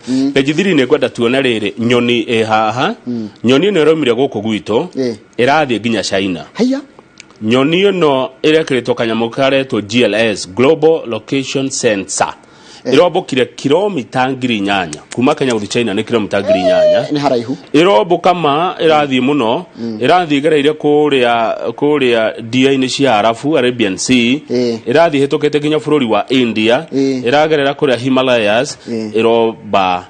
Page 3 nĩ ngwenda tuone rĩrĩ, nyoni ĩ haha, nyoni ĩno ĩraumire gũkũ gwitũ, ĩrathiĩ nginya China. Haiya. Nyoni ĩno ĩrekĩrĩtwo kanyamũ karetwo GLS, Global Location Sensor. Ĩrombũkire kilomita 8,000 kuma Kenya gũthiĩ China, nĩ kilomita 8,000. Nĩ haraihu. Ĩrombũka ma ĩrathiĩ mũno, ĩrathiĩ ĩgereire kũrĩa ndia-inĩ cia Arabu, Arabian Sea, ĩrathiĩ ĩhĩtũkĩte nginya bũrũri wa India, ĩragerera kũrĩa Himalayas, ĩromba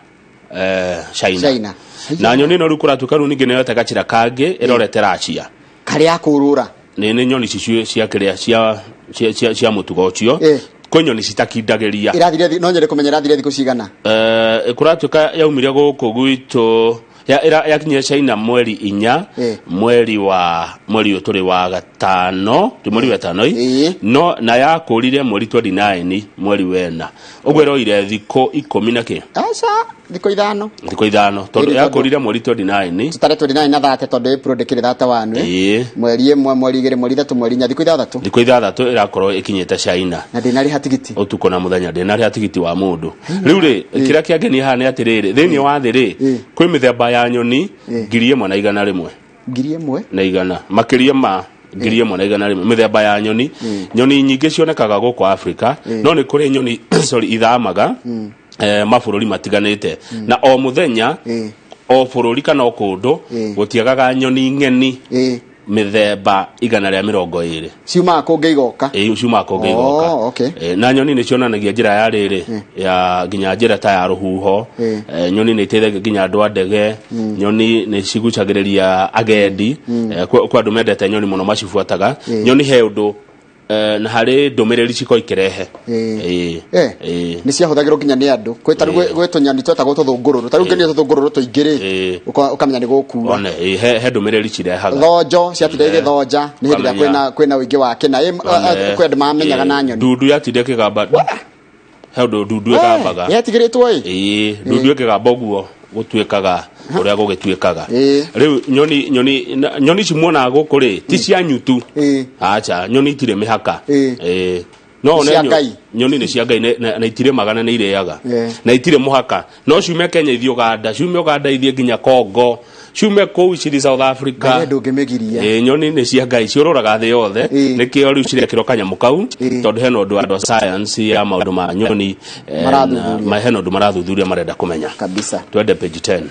China. China. Na nyoni ĩno rĩu kũratuĩka rĩu ningĩ nĩyoete gacĩra kangĩ ĩrorete Russia. Karĩa kũrũra. Nĩ nyoni ici cia kĩrĩa cia mũtugo ũcio. Kwĩ nyoni citakindagĩria. Ĩrathire no nyende kũmenya ĩrathire thikũ cigana. Kũratuĩka yaumire gũkũ gwitũ yakinyire China mweri 4, mweri ũyũ tũrĩ wa gatano, ti mweri wa ĩtano ĩ? Ĩĩ. No na yakũrire mweri 29, mweri wena ũguo, ĩroire thikũ 10 na kĩ. Aca, thikũ 5. Thikũ 5, tondũ Ĩrĩ, tondũ- yakũrire mweri 29. Tutare 29 na 30, tondũ April ndĩkĩrĩ 31, eh? Ĩĩ. Mweri 1, mweri 2, mweri 3, mweri 4, thikũ 6. Thikũ 6 ĩrakorwo ĩkinyĩte China. Na ndĩnarĩha tigiti. Ũtukũ na mũthenya, ndĩnarĩha tigiti wa mũndũ. Rĩu rĩ, kĩrĩa kĩangenia haha nĩ atĩrĩrĩ, thĩinĩ wa thĩ rĩ, kwĩ mĩthemba ya nyoni 1,100. 1,000. Na igana, makĩria ma 1,100 mĩthemba ya nyoni. Nyoni nyingĩ cionekaga gũkũ Afrika, no nĩ kũrĩ nyoni, sorry, ithamaga mabũrũri matiganĩte, na o mũthenya, o bũrũri kana o kũndũ, gũtiagaga nyoni ng'eni mĩthemba 120. Ciumaga kũngĩ igoka. Ĩĩ, ciumaga kũngĩ igoka. Na nyoni nĩ cionanagia njĩra ya rĩrĩ, ya nginya njĩra ta ya rũhuho. Nyoni nĩ iteithagia nginya andũ a ndege. Nyoni nĩ cigucagĩrĩria agendi. Kwĩ andũ mendete nyoni mũno, macibuataga. Nyoni he ũndũ na harĩ ndũmĩrĩri cikorwo ikĩrehe. Ĩĩ. Ĩĩ. Nĩ ciahũthagĩrwo nginya nĩ andũ. Kwĩ tarĩu gwĩ tũnyoni twetagwo tũthũngũrũrũ. Tarĩu ngenia tũthũngũrũrũ tũingĩ rĩ, ũkamenya nĩ gũkura. One, ĩĩ, he ndũmĩrĩri cirehaga. Thonjo ciatinda igĩthonja nĩ hĩndĩ ĩrĩa Ũkamenya. kwĩna ũingĩ wa kĩna. One, Kwĩ andũ mamenyaga na nyoni. Ndundu yatinda ĩkĩgamba, he ũndũ ndundu ĩgambaga. Yetigĩrĩtwo ĩ. Ĩĩ, ndundu ĩkĩgamba ũguo gũtuĩkaga ũrĩa gũgĩtuĩkaga. Rĩu nyoni ici muonaga gũkũ rĩ, ti cianyu tu. Acha, nyoni itirĩ mĩhaka. Ĩĩ. No one Cia Ngai. Nyoni nĩ cia Ngai, na itirĩmaga na nĩ irĩaga. Na itirĩ mũhaka, no ciume Kenya ithiĩ Uganda, ciume Uganda ithiĩ nginya Congo, ciume kũu cithi South Africa. Ngai ndũngĩmĩgiria. Ĩĩ, nyoni nĩ cia Ngai, ciũrũraga thĩ yothe. Nĩkĩo rĩu cirekĩrwo kanyamũ kau, tondũ hena ũndũ andũ a science ya maũndũ ma nyoni Marathuthuria. hena ũndũ marathuthuria, marenda kũmenya. Kabisa. Twende page 10.